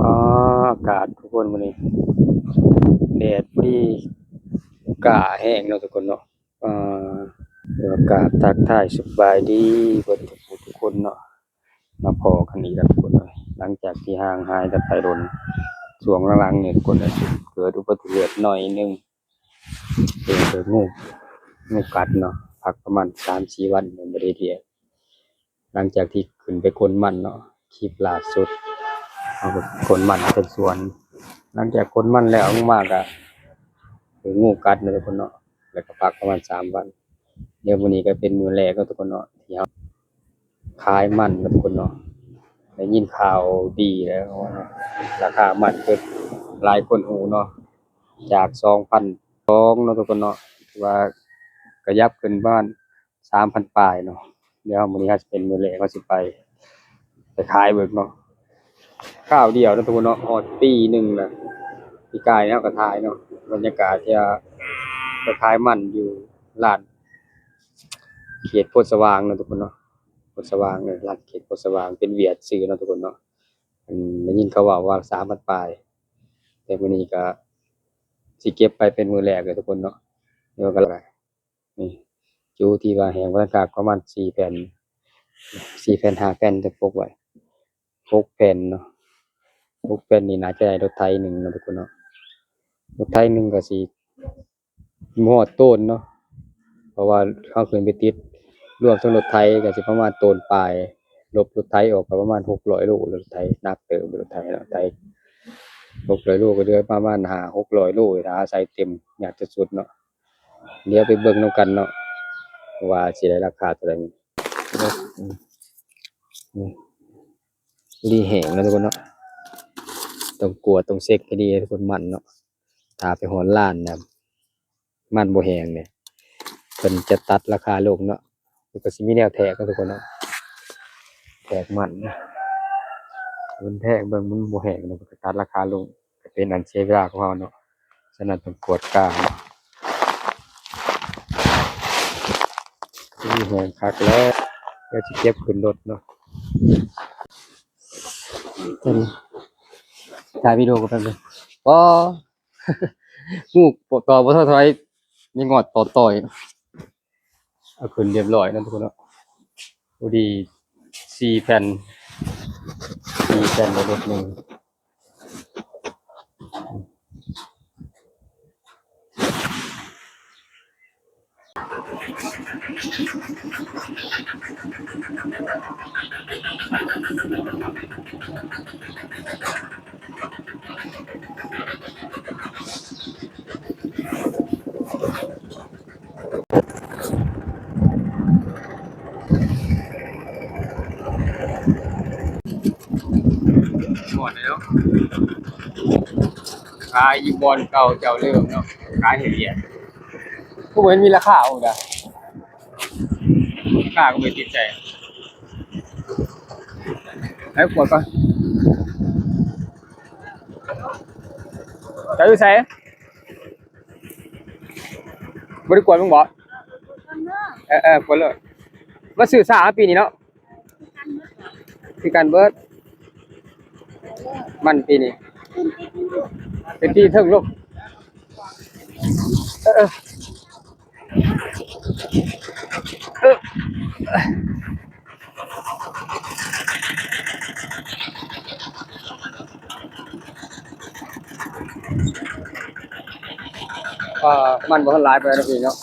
ອາ ອາກາດທຸກຄົນ ມື້ນີ້ແດດພໍດີ ກ້າແຮງເນາະທຸກຄົນເນາະ. ອາ ຖືວ່າກາບທັກທາຍສະບາຍດີເບິດທຸກຜູ້ທຸກຄົນເນາະ, ມາພໍ້ກັນອີກແລ້ວທຸກຄົນເອີຍ ຫຼັງຈາກທີ່ຫ່າງຫາຍກັນໄປດົນ. ຊ່ວງຫຼັງໆນີ້ທຸກຄົນເອີຍ ເກີດອຸບັດຕິເຫດໜ້ອຍໜຶ່ງ ເປັນ ເປັນງູ ງູກັດເນາະ, ພັກປະມານສາມສີ່ວັນຍັງບໍ່ໄດ້ເຮັດວຽກ. ຫຼັງຈາກທີ່ຂຶ້ນໄປຂົນມັນເນາະ ຄລິບລ່າສຸດ ເຮົາກໍຂົນມັນເທິງສວນ. ຫຼັງຈາກຂົນມັນແລ້ວ ລົງມາກໍຖືກງູກັດເນາະທຸກຄົນເນາະ, ແລ້ວກໍພັກປະມານສາມວັນ. ດຽວມື້ນີ້ກໍເປັນມື້ແລກເນາະທຸກຄົນເນາະ ທີ່ເຮົາຂາຍມັນເນາະທຸກຄົນເນາະ. ໄດ້ຍິນຂ່າວດີແລ້ວ ລາຄາມັນກໍຫຼາຍຄົນຮູ້ເນາະ, ຈາກສອງພັນສອງເນາະທຸກຄົນເນາະ ຖືວ່າຂະຫຍັບຂຶ້ນປະມານ ສາມພັນປາຍເນາະ. ດຽວມື້ນີ້ເຮົາຊິເປັນມື້ແລກ ເຮົາຊິໄປ ໄປຂາຍເບິ່ງເນາະ. ຄາວດຽວເນາະທຸກຄົນເນາະ ຮອດປີໜຶ່ງລະ. ປີກາຍເຮົາກໍຖ່າຍເນາະ ບັນຍາກາດທີ່ວ່າໄປຂາຍມັນຢູ່ຮ້ານເຂດໂພນສະຫວ່າງເນາະທຸກຄົນເນາະ, ໂພນສະຫວ່າງ ເອີ ຮ້ານເຂດໂພນສະຫວ່າງ ເປັນຫວຽດຊື່ເນາະທຸກຄົນເນາະ. ອັນ ໄດ້ຍິນເຂົາເວົ້າວ່າສາມພັນປາຍ ແຕ່ມື້ນີ້ກໍຊິເກັບໄປເປັນມື້ແລກເລີຍທຸກຄົນເນາະ. ດຽວກໍ ນີ້ ຈຸທີ່ວ່າແຫ້ງ ປະມານສີ່ແຜ່ນ ສີ່ແຜ່ນ ຫ້າແຜ່ນ ຈະປົກໄວ້ ຫົກແຜ່ນເນາະ. ຫົກແຜ່ນນີ້ໜ້າຈະໄດ້ລົດໄຖໜຶ່ງເນາະທຸກຄົນເນາະ, ລົດໄຖໜຶ່ງກໍຊິບໍ່ຮອດໂຕນເນາະ ເພາະວ່າເຮົາຂຶ້ນໄປຕິດ ລວມທັງລົດໄຖກໍຊິປະມານໂຕນປາຍ, ລົບລົດໄຖອອກກໍປະມານຫົກຮ້ອຍໂລ. ລົດໄຖໜັກເຕີບ ລົດໄຖເນາະ ໄຖຫົກຮ້ອຍໂລ ກໍເຫຼືອປະມານຫ້າຫົກຮ້ອຍໂລ ຖ້າໃສ່ເຕັມ ຍາກທີ່ສຸດເນາະ. ດຽວໄປເບິ່ງນຳກັນເນາະ ວ່າຊິໄດ້ລາຄາເທົ່າໃດ. ອືມ ອືມ ພໍດີແຫ້ງເນາະທຸກຄົນເນາະ, ຕ້ອງກວດຕ້ອງເຊັກໃຫ້ດີທຸກຄົນ ມັນເນາະ. ຖ້າໄປຮອດຮ້ານນະ ມັນບໍ່ແຫ້ງເດ້ ເພິ່ນຈະຕັດລາຄາລົງເນາະ. ມັນກໍຊິມີແນວແທກເນາະທຸກຄົນເນາະ, ແທກມັນ ມັນແທກເບິ່ງ ມັນບໍ່ແຫ້ງເນາະ ເພິ່ນກໍຕັດລາຄາລົງ ກໍເປັນອັນເສຍເວລາຂອງເຮົາເນາະ. ສະນັ້ນຕ້ອງກວດກາເນາະ. ນີ້ແຫ້ງຄັກແລ້ວ ດຽວຊິເກັບຂຶ້ນລົດເນາະ. ຖ່າຍວິດີໂອກັນແປັບໜຶ່ງ. ອໍ ງູຕໍ່ບໍ່ເທົ່າໃດ ມີງອດຕໍ່ຕ່ອຍ. ເອົາຂຶ້ນຮຽບຮ້ອຍເນາະທຸກຄົນເນາະ. ພໍດີສີ່ແຜ່ນ ສີ່ແຜ່ນ ແລະລົດໜຶ່ງ. ໝົດແລ້ວ ຂາຍຢູ່ບ່ອນເກົ່າເຈົ້າເດີມເນາະ, ຂາຍໃຫ້ຫວຽດ. ຄືບໍ່ເຫັນມີລາຄາອອກດາ ລາຄາກໍບໍ່ຕິດໃຈ. ໃຫ້ກວດກ່ອນ. ເຈົ້າຢູ່ໃສ? ບໍ່ໄດ້ກວດມຶງບໍ? ເອີໆ ກວດໂລດ. ມາຊື້ຊ້າປີນີ້ເນາະ ຄືກັນເບິດ. ມັນປີນີ້ເປັນປີເທິງລົງ. ເອີໆ ເອີ. ກໍມັນບໍ່ທັນຫຼາຍປານໃດເນາະພີ່ເນາະ,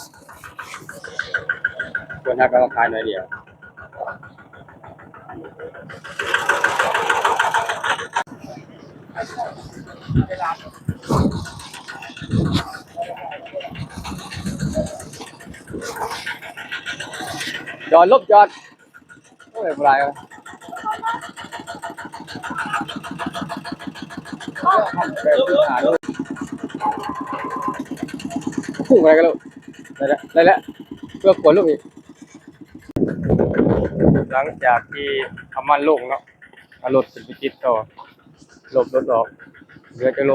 ຄວນຫາກໍມາຂາຍໜ້ອຍດຽວ. ຈອດລົບຈອດ. ໂອ້ຍ ບໍ່ຫຼາຍ ພຸ້ງໄປກັນໂລດ. ໄດ້ແລ້ວ ໄດ້ແລ້ວ ເພື່ອກວນລົງອີກ. ຫຼັງຈາກທີ່ເອົາມັນລົງເນາະ ເອົາລົດຂຶ້ນໄປຕິດຕໍ່. ລົບລົດອອກ ເຫຼືອຈັກໂລ?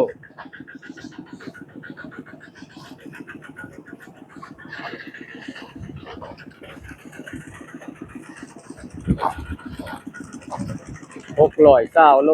ເ ຫົກຮ້ອຍຊາວໂລ.